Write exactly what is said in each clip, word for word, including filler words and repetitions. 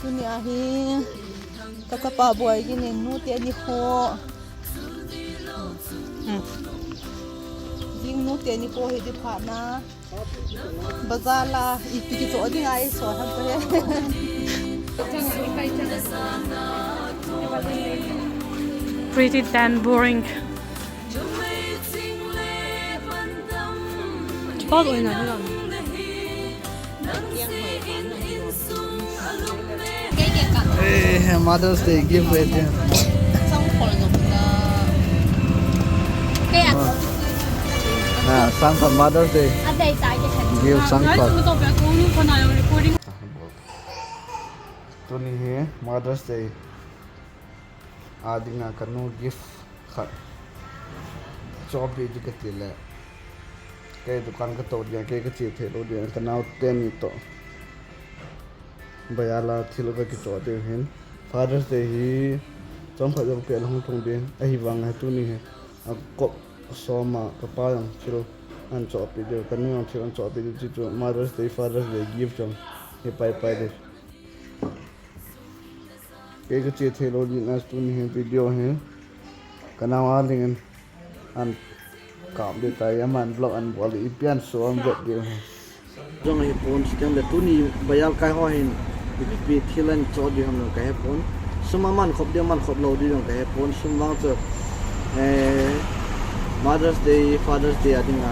Tuni ahi, ka chapa Boigin in nute nikho. Hmm. Jing nute nikho hi di phat na. Bazar la, ipi kichoh ding a eisol ham kahe. Pretty than boring. Chipau oi na hilam. Eh, Mother's Day gift waiting. Ah, sang khat Mother's Day gift sang khat. Tuni hi Mother's Day a dinga kanu gift khat chohpeh ding kati le, kei dukan katou dia, kei kache thei lou dia, kanao teni toh bazar la thil kakichoh diu hin. Father's Day hi chomkhat jong peh le hung lhung ding, ahivang a tuni hi akop som a kapa jong thil ahin chohpeh diu, kanu jong thil ahin chohpeh diu, chuchu Mother's Day, Father's Day gift jong hi paipai ding. Kei kache thei lou ding a tuni hi video hi kanao a dingin ahin kap ding tai, aman vlog ahin bol ding, ipi ahin show ahin vet diu hi. Jong ahipon, chuteng le tuni bazar kai ho hin ipi thil ahin choh diu ham jong kahepon. Sum aman khop diu, aman khop lou diu jong kahepon. Sum vang chu, eh, Mother's Day, Father's Day a dinga,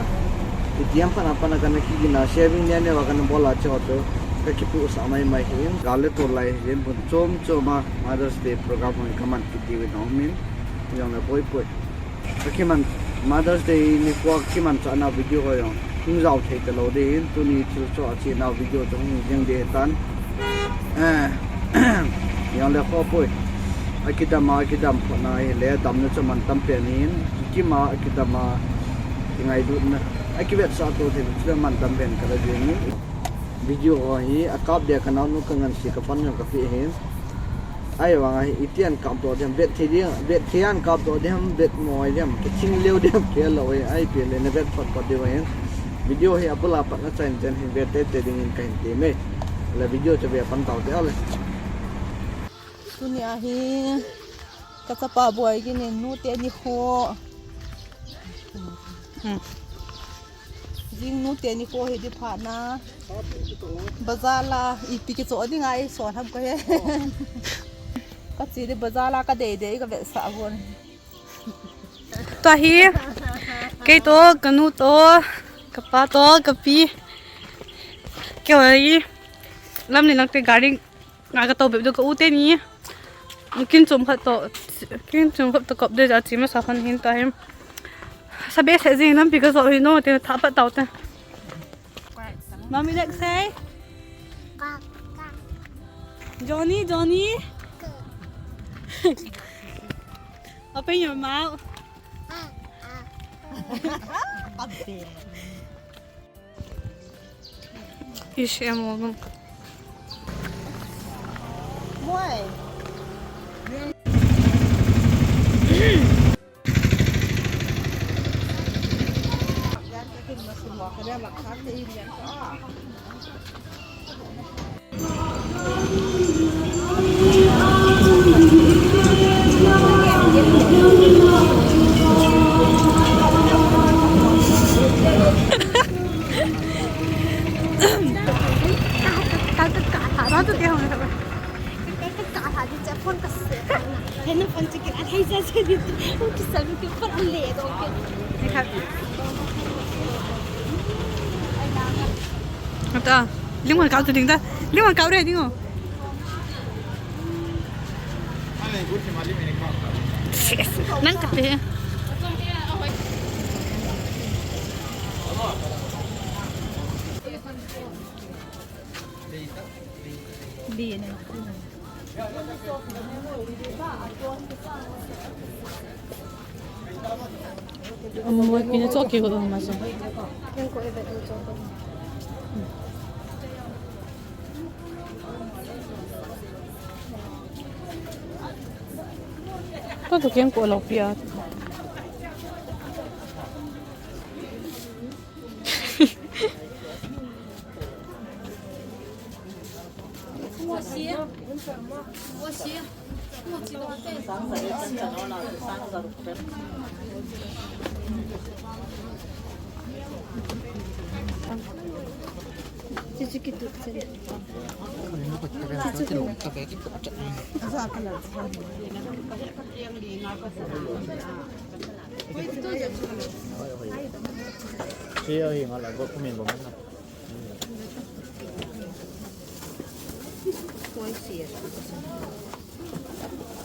itiham phat a pat a kana kigin a, saving neo neo a kana bol a, chuho chu kakipuisah maimai hin. Gal le tol lai hin, mun chom chom a Mother's Day program hung kaman kit diuvin aumin, jongle poi poi. Akiman Mother's Day nikho kimanchah nau video ho jong hung jao thei talou ding hin, tuni thil choh a chena video chu hung jeng ding hitan. Eh, jongle kho poi. Akidam a, akidam photna hile damna chu mantam pen hin, kikim a, akidam a, kingailutna, akivetsah to thei chu mantam pen kala jeng in. Video ho hi akap dia kanaonu kangansei kapan jong kapeh hin. Ahivang a hi, itian kap doh ding ham, vet thei ding, vet thei an kap doh ding ham, vet mo ding ham, kithing leu ding ham, kei lou e, ipi le na vet phot phot diu ahin. Video hi abul a pat na chan chan hin vet tei tei dingin kahin tem e. Le video chu ve pan tau te le. Tuni ahi, ka chapa Boigin in nute nikho. Hmm. Jing nute nikho hi di phat na. Bazar la, ipi kichoh ding a eisol ham kahe. Kache di bazar la kadei dei kavetsah gon. Tua hi, kei toh, kanu toh, kapa toh, kapi. Kei hi, lam ni lang te gari nga katou bep diu ka u teni. Kin chom khat toh, kin chom khat toh kop ding a che masa khan hin tua hi. Sa behseh jing lampi kajo hi no, te tha pat tau te. Mommy, Lexi. Johnny, Johnny. Open your mouth. Ish, em oğlum. Ata, limon kau tu ding ta. Limon kau re ding o. Nang kate. Di na. Amo, pina choki ko ma so. Ko to ken ko lo pia.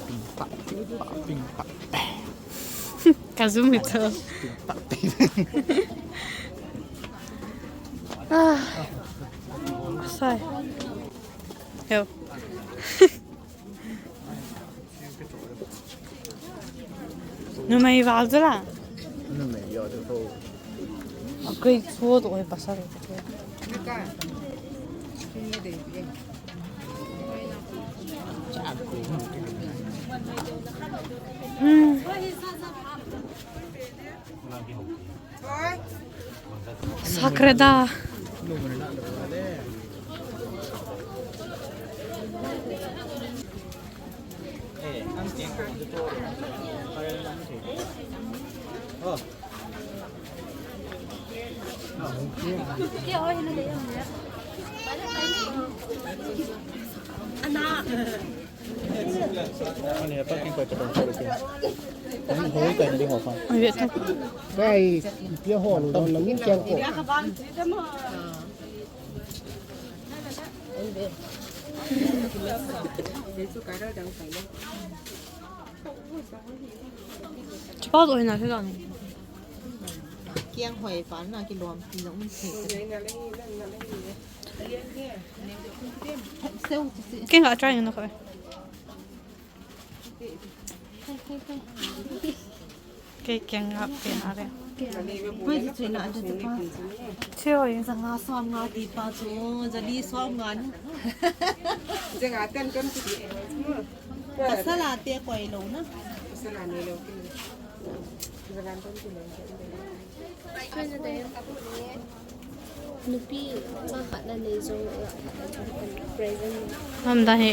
Ping pak, ping pak, ping pak. Ka zoom ito. Ping pak, ping. Ah. Sai. Yo. Numei val chu la. Numei yo chu ko. Kei chu to oi pasal. Hmm. Sakreda. Ana. Ani apa kin koi patong koi kin. Ani hoi kan ding ho fa. Ai, vet ta. Kai, pia ho lo dong na min kiang ko. Chapa to hina se dang. Kiang hoi pa na ki lom pi na um se. Ken ka try na ko. Kei ken ka pe na re. Hoi ji chui na adu tu pa. Che oi. Janga som nga ti pa chu, jali som nga ni. Janga ten kan ti. Pasal a te koi lo na. Pasal a ne lo ki. Janga ten ti lo. Nupi, pakhat na nei jong, present. Mam da hi,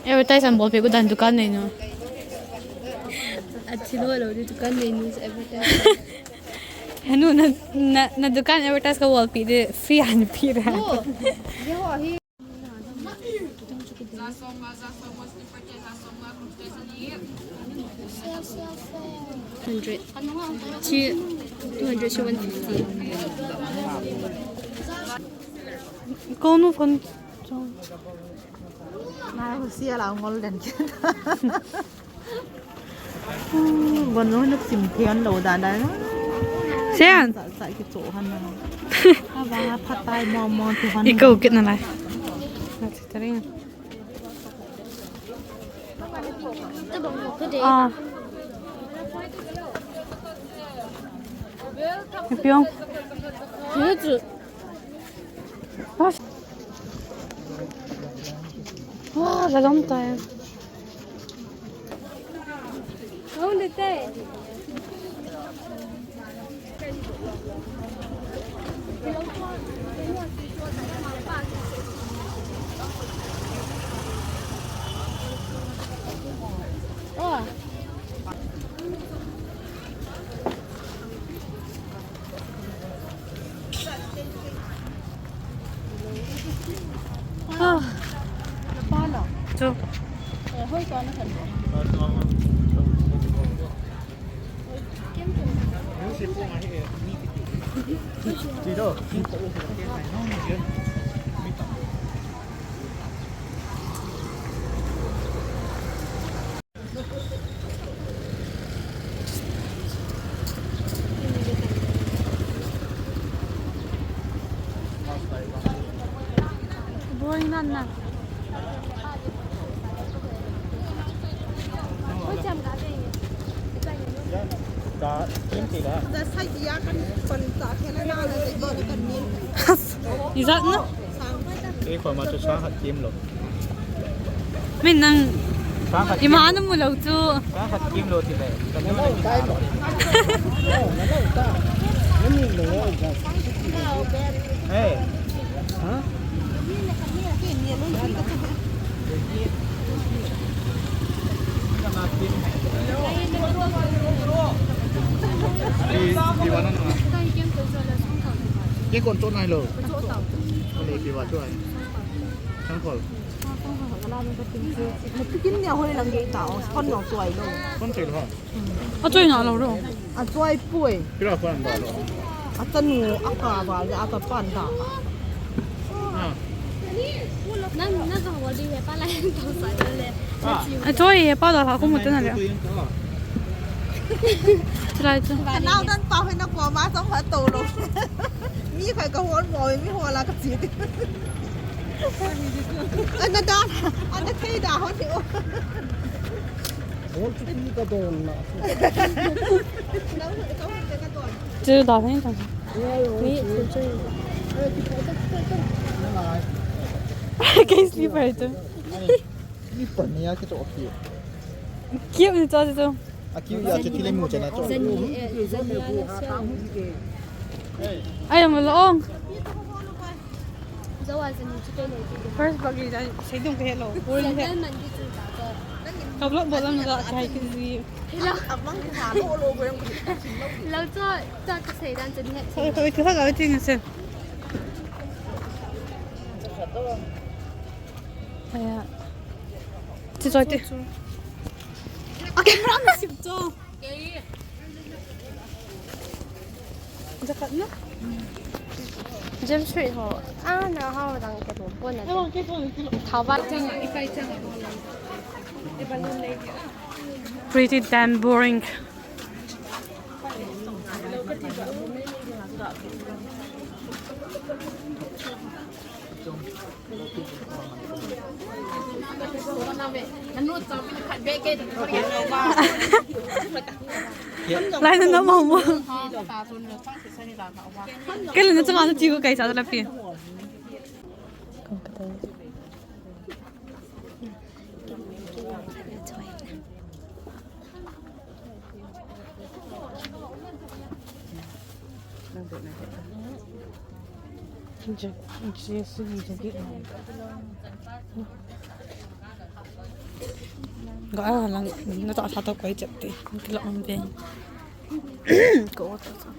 advertise an bolpeh got dan dukan nei nu. Athi lo lo di dukan nei nu advertise. Henu na, na, na dukan advertise ka bolpeh di free an pe ra. Oh, ye ho hi. Hundred. Chi, two hundred, chi one fifty. Kau nu phone. Na, husia la ngol den. Bon lo na sim thian lo da da. Sian. Sa, sa ki cho han na. Aba phatai mo mo tu han. Iko kit na lai. Na chi taring. Ah. Ipiong. Yes. Wow, lalom tai. Oh. Ah. Chu. Boring na na. Is that no? Ei, kho ma chu sang khat kim lo. Min nang. Sang khat kim. Ima na mu lo chu. Sang khat kim lo ti le. Ka nu na ki. Hey. Ha? Kei kon chon nai lo. Ale, kei va chu ai. Sangkhol. Kin nia hoi lang ge ta, kon nong chu ai lo. Kon chu lo. A choi na lo ro. A choi pui. Kira kon ba lo. A chanu a ka ba le a ka pan da. Ah. Nang, nang ka ho di he pa lai tong sa le. A choi he pa da ha ko mu ta na le. Chulai chu. Ka nau dan pa he na ko ma song ha to lo. Mi khai ka hol mo, mi hol a ka chi. Ana da, ana thei da ho ni o. Hol chu pi ka don na. Chu da thei ta. Ni chu chu. Kei slipper chu. Ni pa ni a ke to ki. Kiu ni cha chu. A kiu ya chu thil mu chana chu. Ai, ang lo ong. First bagi da, sei dong ke lo. Boring he. Ka vlog bol lang da, chai ki ji. Hello. Lo cho, cho ka sei dan chu ni he. Oi, oi, ka ga ting sen. Aya. Chi choi te. A camera na sim cho. Jacket na. James Street ho. Ah, na ho dang ke tu pon na. Thao ba. Pretty damn boring. Lai na na mo mo. Kei le na changa na chi ko kai sa la pi. Ga lang na ta sa to koi chap te. Kila on ben. Ko to sa.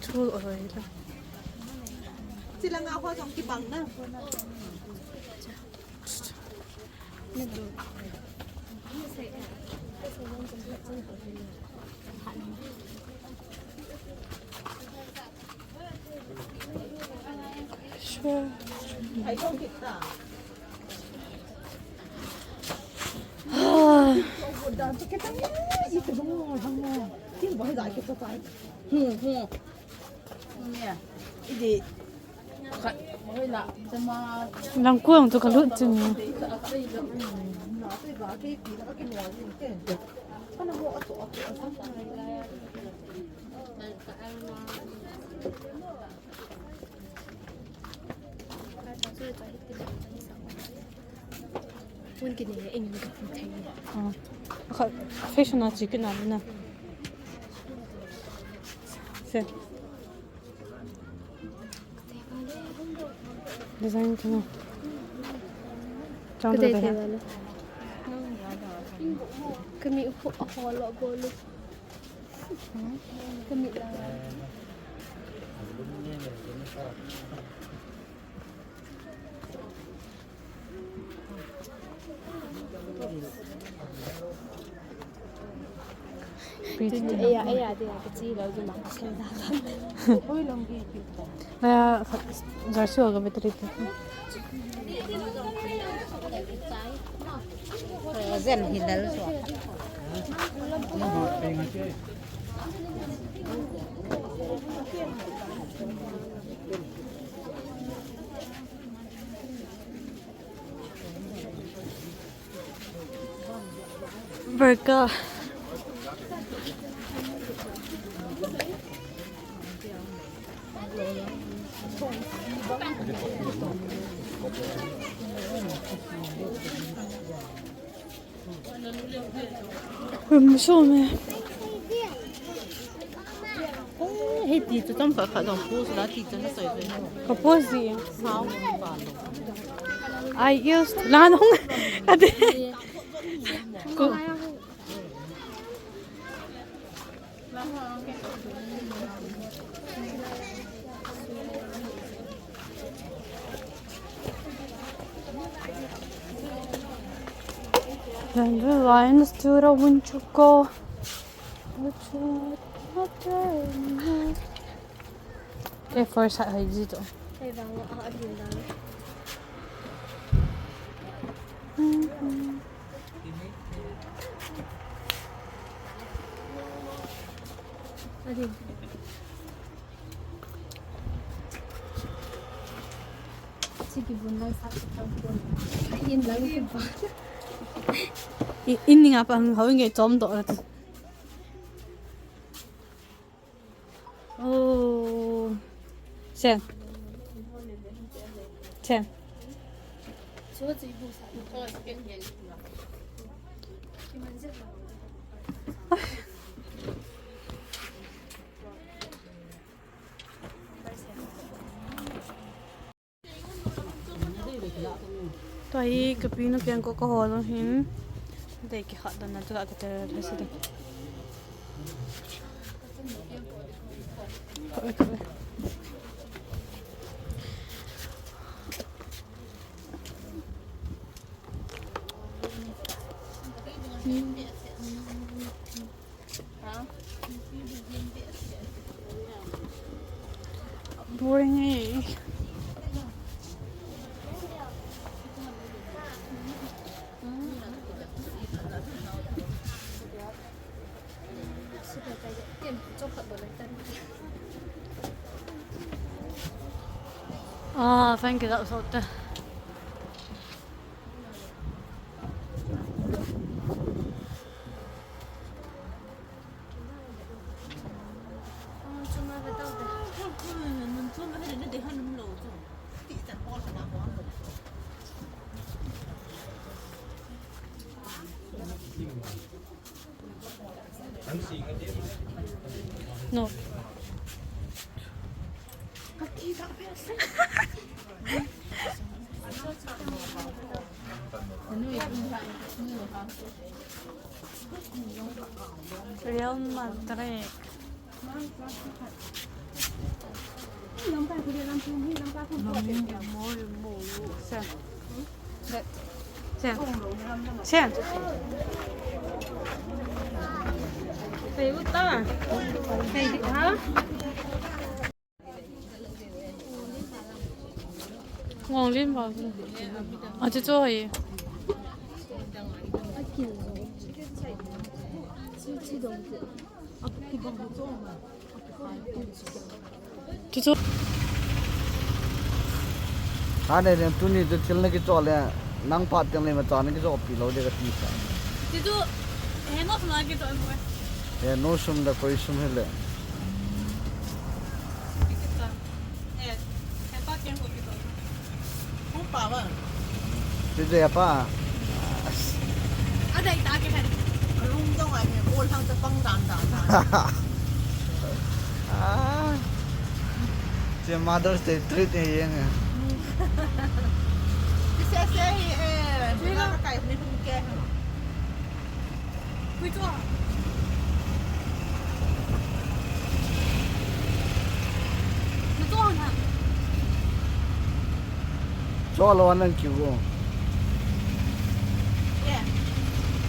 Chul oi la. Chila nga ho jong kibang na. Sure. Langkuang tu kalut chun. Hun kini le eng ka pu thei. Ah, ka fashion a chi kina na. Se. Design kina. Chang ka dei da. Kami ho, ho lo bolu. Kami la. Eya, eya, de, ke chi lo, ju ma, ka sen da. Oi, long ki, ki. Aya, jersey ho ka battery te. Zen hi dal so. Burka. Rum som e. Ti chu chom khat khat dong post la ti chu na soi soi. Ka post ji. Sao ba lo. I used to la nong. Ka ti. Ko. Dandelions to the winter go. Kei first hai hai ji to. Kei vang a, a din vang. A din. Sigi bun lang sa sa tang pun. In lang ki ba. I-, in ni nga pa hang hau nge chom do. Oh. Sen. Sen. Tua hi ka pi nu piang ko ka hol hin. Dei ki khat dan na tu la ka te la si de. Koi, koi. Boring eh. Ah, fan kilah sot te. No. Real Madrid. Sen. Sen. Sen. Sen. Sen. Ha? Ngong lim ba. A chu chu hi. Chu chu. Ha ne ne tuni chu thil na kichoh le nang phat teng le imacha na kichoh pi lou de kati sa. Chu chu he no sum na kichoh mo. He no sum da koi sum he le. Kichoh. He, he pa keng ko kichoh. Kung pa ba? Ti je pa. A dai ta ke han. Kalung dong ai he, ko lang ta pang dan dan dan. Ah. Che Mother's Day treat he yeng. Ti se se he, eh, bila ka kai ni tum ke. Pui tua. Na tua na. Cho lo anang kiu go. Yeah.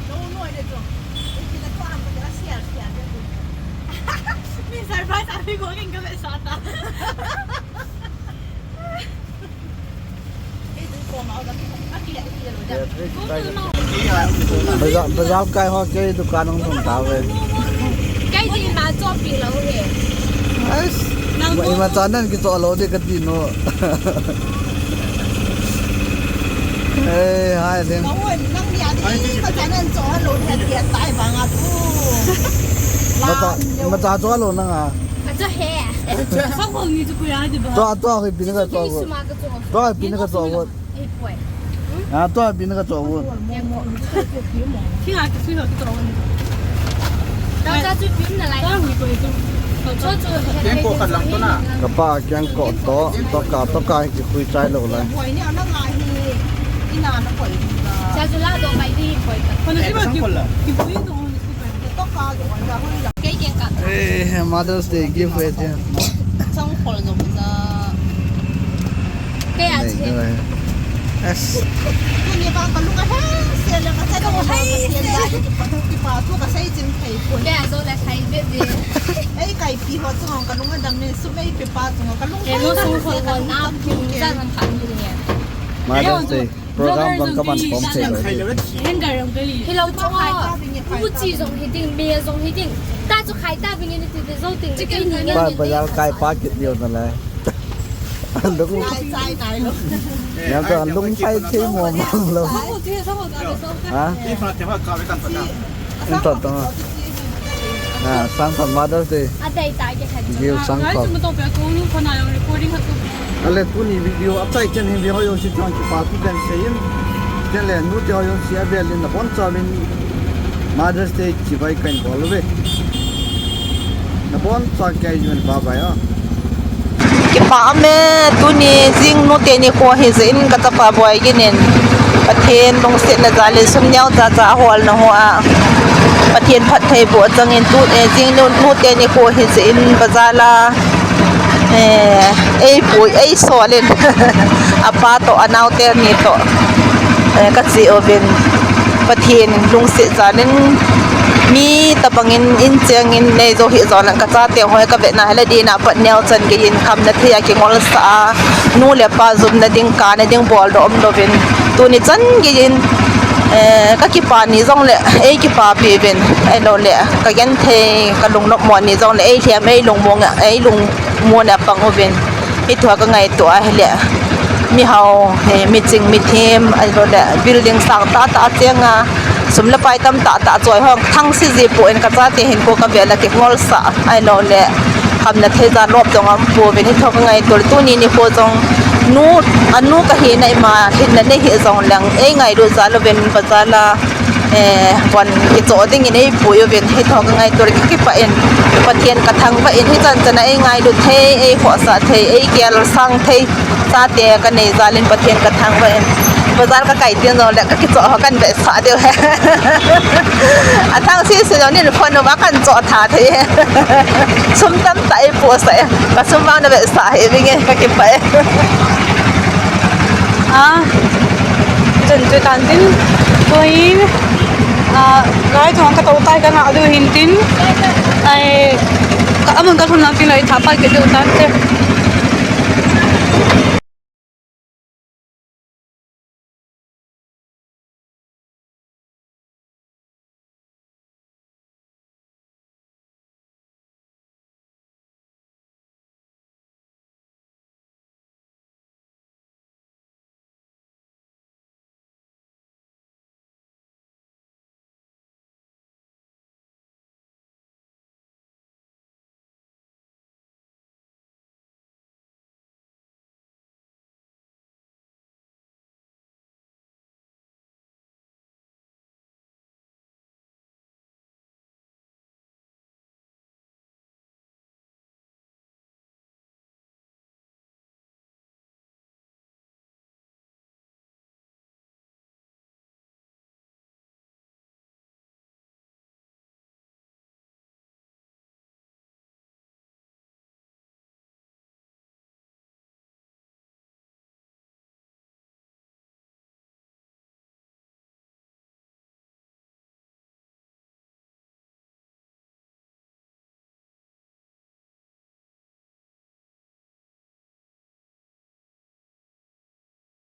Lo no ide to. Ide to han ko kira sia sia de. Ni surprise abi ko kin ka be sa ta. Bazar, bazar kai ho ke dukan hung thum ta ve. Kai ji ma cho pi lo he. Ais, nang ma, imacha nan kicho lo de kati no. Hey, hai ding. Nang ni a di imacha nan cho lo de kati tai bang a tu. Imacha, imacha cho lo nang a. Ka cho he. Sa ko ni tu ku ya di ba. To, to, hoi pi na ka cho ko. Suma ka cho. To, hoi pi na ka cho ko. Ei, poi. Hmm? Ah, tua pin ka cho vo. Ei, poi. Thing a ki sui ho ki cho vo. Ta ta chu pin na lai. Ta hui ko chu. Kapa kiang ko to, toka, toka hi kikhui chai lou lai. Eh, Mother's Day gift eh. Kaya Nei, che. Nei. Yes. Tuni vang ka lung a hei se le ka che ka hei se. Kipa tu ka sei chin thei poi. Kaya zo le thei be be. Ei kai pi ho chung ka lung a dam ne sum ei pe pa chung ka lung. Ke no sung ho ho na pi za nam kha ni ne. Mother's Day program bang ka man pom thei lo. Hello, chong hai. Uchi zong hi ding, me zong hi ding. Ta chu khai ta bing ni ti de zo ting. Chicken ni. Ba, bazar kai pa kit diu na lai. Lung. Chai, chai, nai lo. Yang ka lung phai thei mo mo lo. Ha? Ni fa te ma ka ve kan pa ta. Ni to to. Ha, sang khat Mother's Day. A dai ta ke khat. Video sang khat. Ai, sum to pe ko nu fa na yo recording khat tu. Ale tuni video a chai chen hin ve ho yo si chang kipa tu den se in. Chen le nu te ho yo si a ve lin na bon cha vin. Mother's Day chibai kan bol ve. Na bon cha kai yun ba ba ya. Kipa me tuni jingnute nikho hi jeh in ka chapa Boigin in Pathen lungsetna jal in sum neo cha cha a holna ho a Pathen phattheiboh chang in tu, eh, jingnute nikho hi jeh in bazar a, eh, ei pui, ei sol in apa to, anaote ni to, eh, ka che uvin. Pathen lungset jal in mi tabang in, in cheng in nei jo hi jong lang ka chate hoi ka ve na hile din a pat neo chan gei in khamna thei a kingol sa a, nu le pa jumna ding, kana ding bol doh um louvin. Tuni chan gei in, eh, ka kipa ni jong le, ei kipapi uvin, ahilou le, ka genthei, ka lungnop mo ni jong le, ei lhem, ei lungmong, ei lung mun a pang uvin. Hithua ka ngaito a hile. Mihao, eh, miching, mithem, ahilou le, building sang tah tah a cheng a, sum le pai tam tah tah choi hong, thangse ji poi in ka chate hin ko ka ve la kingol sa, ahilou le, khamna thei ja lop jong um pouvin hithua ka ngaito le, tuni nikho jong, nu, anu ka hina ima, hinna nei hi jong lang, ei ngailut jal uvin bazar a, eh, von kichoh ding in ei pui uvin hithua ka ngaito le kipah in, Pathen ka thangvah in hichan chan a ei ngailut thei, ei khohsah thei, ei gel sang thei, chate ka nei jal in Pathen ka thangvah in, bazar ka kai tin jong le ka kichoh ho kan vetsah diu he. A thangse se jong nin phone uva kan choh tha thei he. Sum tamtah ei puhsah e, ka sum vang na vetsah he vinge, ka kipah e. A, chan chu tan tin, tuin, a, lai chung ka to tai ka ngah diu hin tin, ai, ka amun ka lhun lang tin lai tha pai ka diu tan te.